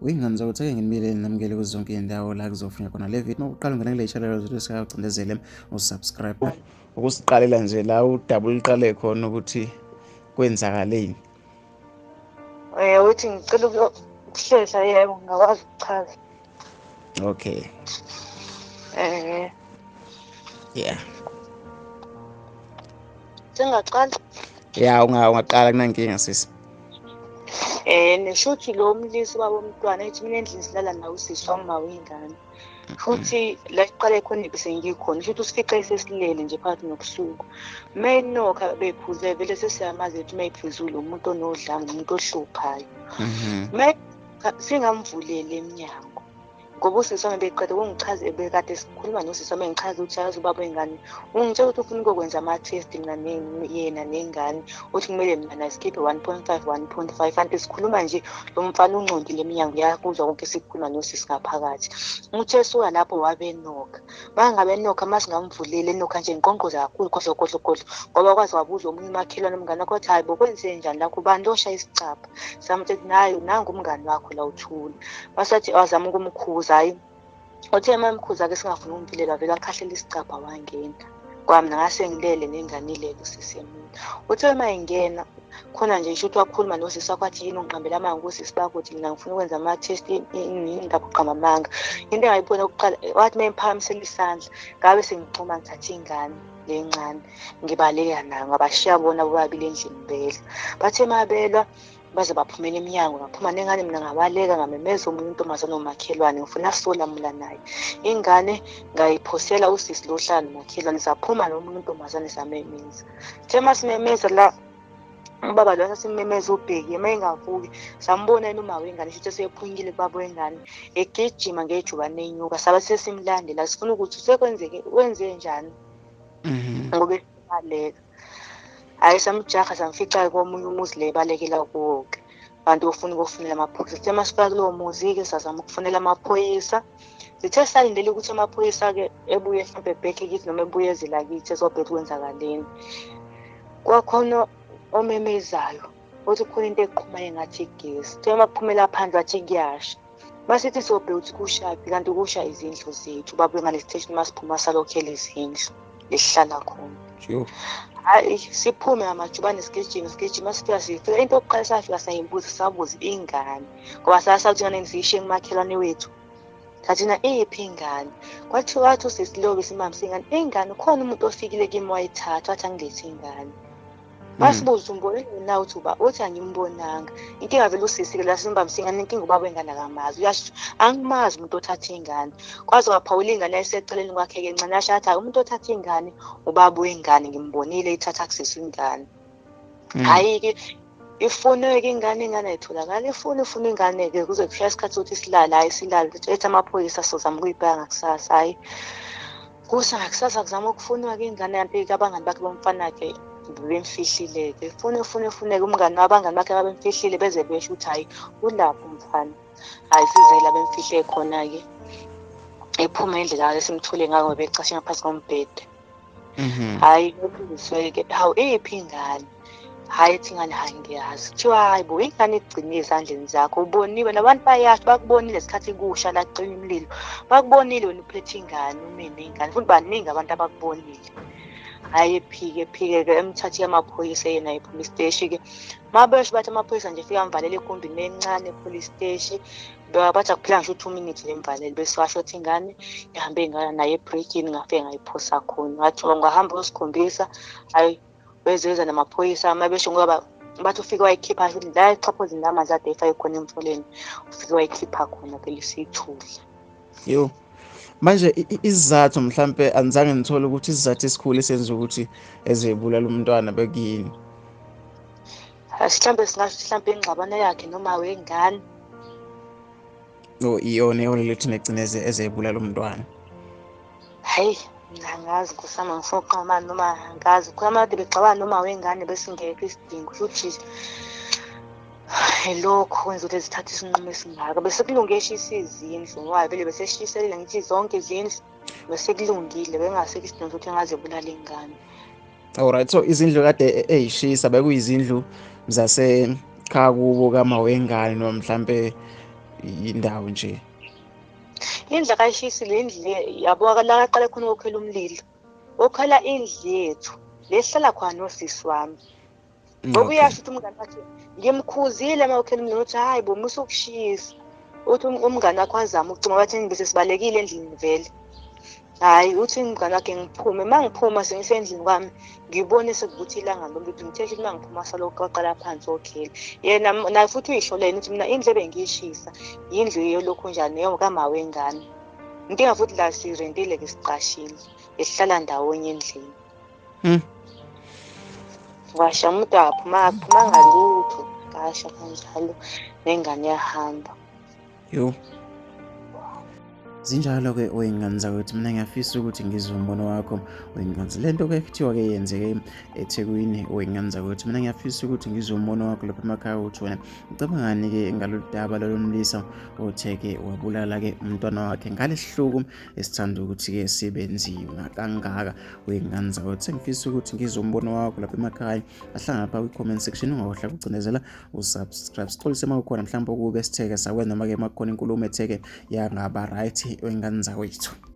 Wingane zakuthi ake nginibile namukele kuzo zonke iy'ndawo la kuzofika khona le video. Uma uqala ungena kule channel uzothi singacindezele usubscribe. Ukusiqalela nje la udaba uliqale khona ukuthi kwenzakaleni. Uthi ngicela ukuhlehla, yebo ngingakwazi ukuchaza. Okay. Yeah. Sengaqala? Yeah, ungaqala kunankinga sisi. Neshuthi lo mlisi baba umntwana ethi mina endlini silala nawe usisi wami wengane. Futhi la siqale khona bese ngikhona, shuthi usifice sesilele nje phakathi nobusuku. Mayinokha bephuze vele sesiyamazi ukuthi mayiphuzule umuntu onodlame, umuntu ohluphayo. Singamvuleli emnyango. Ngoba usisi wami beqeda ukungichaza, bekade sikhuluma nosisi wami engichaza ukuthi yazi ubaba wengane ungitshela ukuthi ufuna ukuyokwenza ama-test mina yena nengane, uthi kumele mina naye sikhiphe 1.5 1.5. Kanti sikhuluma nje lo mfana uncondile emnyango, uyakuzwa konke sikhuluma nosisi ngaphakathi. Uthe esuka lapho wabe nokha, mangabe enokha masingamvuleli enokha nje ngqongqoza kakhulu kodlo kodlo kodlo, ngoba kwaze wabuza omunye umakhelwane umngane wakho wathi hayi bo kwenze njani lakho ubani lo oshaya isicabha. Samthe naye nangu umngane wakho la uthula. Wasathi wazama ukumkhuza, hayi uthe uma emkhuza-ke singafuni ukumvulela vele wakhahlela isicabha wangena. Kwami ngase ngilele nengane ilele usisi emini. Uthe uma engena khona nje isho ukuthi wakhuluma nosisi wakho wathi yini ungiqambela amanga kusisi bakho uthi mina ngifuna ukwenza ama-test indaba uqamba amanga. Into engayibona kuqala wathi uma emphakamisela isandla ngabe sengixhuma ngithatha ingane le ncane ngibaleka nayo ngabashiya bona bobabili endlini belwa. Bathe mabelwa baze baphumela emnyango, ngaphuma nengane mina ngabaleka ngamemeza omunye untombazane omakhelwane ngifuna sizolamula naye. Ingane ngayiphosela usisi lo ohlala nomakhelwane, saphuma nomunye untombazane samemeza. Sithe masimemeza la ubaba lo sasimemeza uBheki uma engavuki sambona yena uma wengane shuthi esephunyile kubaba wengane egijima ngejubane enyuka, sabe sesimlandela sifuna ukuthi sekwenzeke wenze njani ngoba ebaleka. Hhayi samjaha samfica komunye umuzi le ebalekela kuwo-ke bantu ofuna ukuyofunela amaphoyisa. Sithe masifika kulowo muzi-ke sazama ukufonela amaphoyisa. Sithe salindele ukuthi amaphoyisa-ke ebuye mhlawumbe ebhekhe kithi noma ebuye eze la kithi ezobheka kwenzakaleni. Kwakhona omemezayo othi kukhona into eqhumayo engathi igesi. Sithe uma kuphumela phandle wathi kuyasha. Masithi sobheka ukuthi kushaphi kanti kusha izindlu zethu. Ubaba wengane siteshi masiphuma salokhela izindlu lesihlala khona. Hayi siphume ngamajubane sigijima sigijima sifika sifika into yokuqala safika sayibuza sabuza ingane ngoba sasathi ingane siyishiye kumakhelwane wethu. Sathina iphi ingane? Kwathiwa wathi usisi lo besimambisa ingane, ingane khona umuntu ofikile kimi wayithatha wathi angilethe ingane. Masibuza umbonile na uthi uba uthi angimbonanga. Inkinga vele usisi-ke la simbambisa ingane, inkinga ubaba wengane akamazi. Uyasho angimazi umuntu othatha ingane. Kwaze kwaphawula ingane yayiseceleni kwakhe-ke encane yasho yathi hhayi umuntu othatha ingane ubaba wengane ngimbonile ithatha kusisi ingane. Hhayi-ke ifunwe-ke ingane, ingane ayitholakali, ifune ifune ingane-ke kuze kufika isikhathi sokuthi silale, hhayi silale. Ethi amaphoyisa sizozama ukuyibheka ngakusasa, hhayi kusa ngakusasa kuzama ukufunwa-ke ingane kanti-ke abangani bakhe bomfana-ke bemfihlile-ke. Fune fune fune-ke umngani abangani bakhe babemfihlile beze besho ukuthi hhayi ulapho umfana. Hhayi size la bemfihle khona-ke. Ephuma indlela esimthole ngayo ngoba ecashe ngaphansi kombhede. Hhayi lokhu hawu iphi ingane? Hhayi ethi ingane hhayi ngiyazi. Kuthiwa hhayi bo ingane igcine ezandleni zakho uboniwe nabantu bayasho bakubonile isikhathi kusha la kucinywa umlilo. Bakubonile wena uphethe ingane ume nengane futhi baningi abantu abakubonile. Hhayi ephike ephike-ke emthathe amaphoyisa yena e-police station-ke. Mabesho bathi amaphoyisa nje fika amvalele egumbini elincane e-police station. Bathi akuphela ngisho u-2 minutes lemvalele bese washo ukuthi ingane ihambe ingane naye ebridgini ngafike ngayiphosa khona. Ngathi ungahamba uyosikhombisa hhayi wezeza namaphoyisa mabesho ngoba bathi ufike wayikhipha futhi la exhaphozini lamanzi ade efake khona emfuleni ufike wayikhipha khona phela isithuli. Yo. Manje isizathu mhlambe anizange nithole ukuthi isizathu esikhulu esenza ukuthi ezebulala umntwana bekuyini? Mhlambe singasho mhlambe ingxabano yakhe noma wengane. Oh iyona eholela ekuthini egcine ezebulala umntwana. Hayi mina angazi Nkosi yami angifuni ukuqamba noma angazi khona kade bexabana noma wengane besingekho isidingo futhi lokho kwenza ukuthi zithathe isinqumo esingaka. Bese kulunge eshisa izindlu ngoba vele bese eshiselile ngithi zonke izindlu bese kulungile bengasekho isidingo sokuthi engazebulala ingane. Alright, so izindlu kade eyishisa bekuyizindlu zasekhaya kubo kama wengane noma mhlambe Indawo nje. Indlu akayishisile, indlu yabo la aqale khona ukokhela umlilo. Wokhela indlu yethu lesihlala khona nosisi wami. Ngoba uyasho ukuthi umngane wakhe ngimkhuzile uma ukhela umlilo, uthi hhayi bo, musa ukushisa. Uthi umngane wakhe wazama ukucima, wathi bese sibalekile endlini vele. Hhayi, uthi umngane wakhe ngiphume, uma ngiphuma sengisendlini kwami ngibone sekuvuthi ilanga lomlilo, ngithe ukuthi uma ngiphuma salokhu kwaqala phansi okhela. Yena naye futhi uyisho lena ukuthi mina indlu ebengiyishisa yindlu yolokhu njani kama wengane. Inkinga futhi la sirentile-ke, siqashile, besihlala ndawonye endlini. Washa umuntu akaphuma, akaphumanga lutho, kasha kanjalo nengane yahamba. Yo. Zinjalo-ke oyingane zakwethu, mina ngiyafisa ukuthi ngizwe umbono wakho oyingane. Le nto-ke kuthiwa-ke yenzeke eThekwini oyingane zakwethu, mina ngiyafisa ukuthi ngizwe umbono wakho lapha emakhaya, ukuthi wena ucabangani-ke ngalolu daba lalo mlisa othe-ke wabulala-ke umntwana wakhe ngalesihluku esithanda ukuthi-ke sibe nzima kangaka oyingane zakwethu. Sengifisa ukuthi ngizwe umbono wakho lapha emakhaya, ahlangana lapha kwi-comment section, ungakhohlwa ukucinezela usubscribe. Sixolise uma kukhona mhlawumbe okube sitheke sakwenza, noma-ke uma kukhona inkulumo etheke yangaba right oyingane zakwethu.